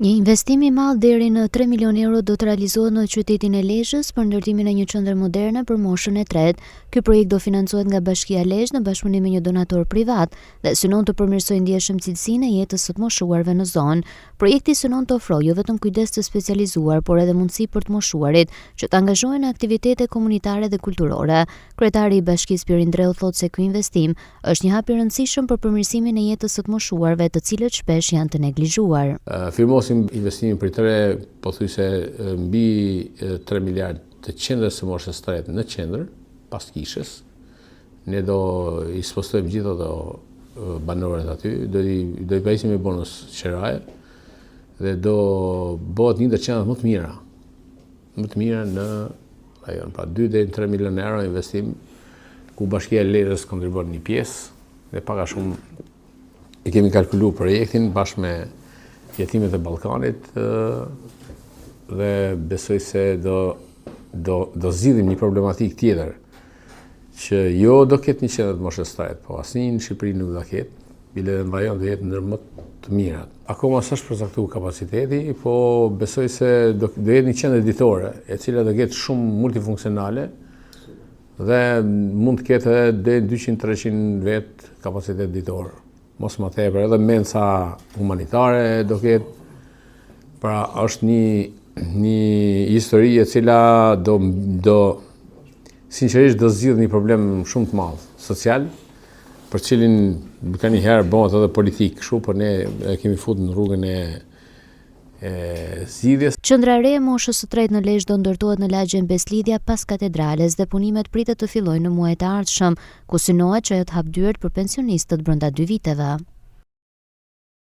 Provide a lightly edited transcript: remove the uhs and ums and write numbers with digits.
Një investim i madh deri në 3 milionë euro do të realizohet në qytetin e Lezhës për ndërtimin e një qendre moderne për moshën e tretë. Ky projekt do financohet nga Bashkia Lezhë në bashkëpunim me një donator privat dhe synon të përmirësojë ndjeshëm cilësinë e jetës së të moshuarve në zonë. Projekti synon të ofrojë jo vetëm kujdes të specializuar, por edhe mundësi për të moshuarit që të angazhohen në aktivitete komunitare dhe kulturore. Kryetari i Bashkisë Pjerin Ndreu thotë se ky investim është një hap i rëndësishëm për përmirësimin e jetës së të moshuarve, të cilët shpesh janë të neglizhuar. Firmosim investimin për tre, pothuajse mbi 3 miliard të qendrës së moshës tretë në qendër, pas kishës. Ne do i spostojmë gjithë ato banorët aty, do i do i pajisim me bonus qeraje dhe do bëhet një ndër qendrat më të mira, më të mira në rajon. Pra 2 deri në 3 milion euro investim ku Bashkia e Lezhës kontribuon një pjesë dhe pak a shumë e kemi kalkulu projektin bashkë me jetimet e Ballkanit dhe besoj se do do do zgjidhim një problematikë tjetër që jo do ketë një qendër të moshës tretë, po asnjë në Shqipëri nuk do ketë, bile dhe në rajon do jetë ndër më të mirat. Akoma s'është përcaktu kapaciteti, po besoj se do, do jetë një qendër ditore, e cila do ketë shumë multifunksionale dhe mund të ketë edhe deri 200-300 vetë kapacitet ditor. Mos më tepër, edhe mensa humanitare do ketë. Pra është një një histori e cila do do sinqerisht do zgjidh një problem shumë të madh social, për cilin nganjëherë bëhet edhe politikë kështu, por ne e kemi futur në rrugën e e zgjidhjes. Qendra e re e moshës së tretë në Lezhë do ndërtohet në lagjen Besëlidhja pas Katedrales dhe punimet pritet të fillojnë në muajt e ardhshëm, ku synohet që ajo të hapë dyert për pensionistët brenda dy viteve.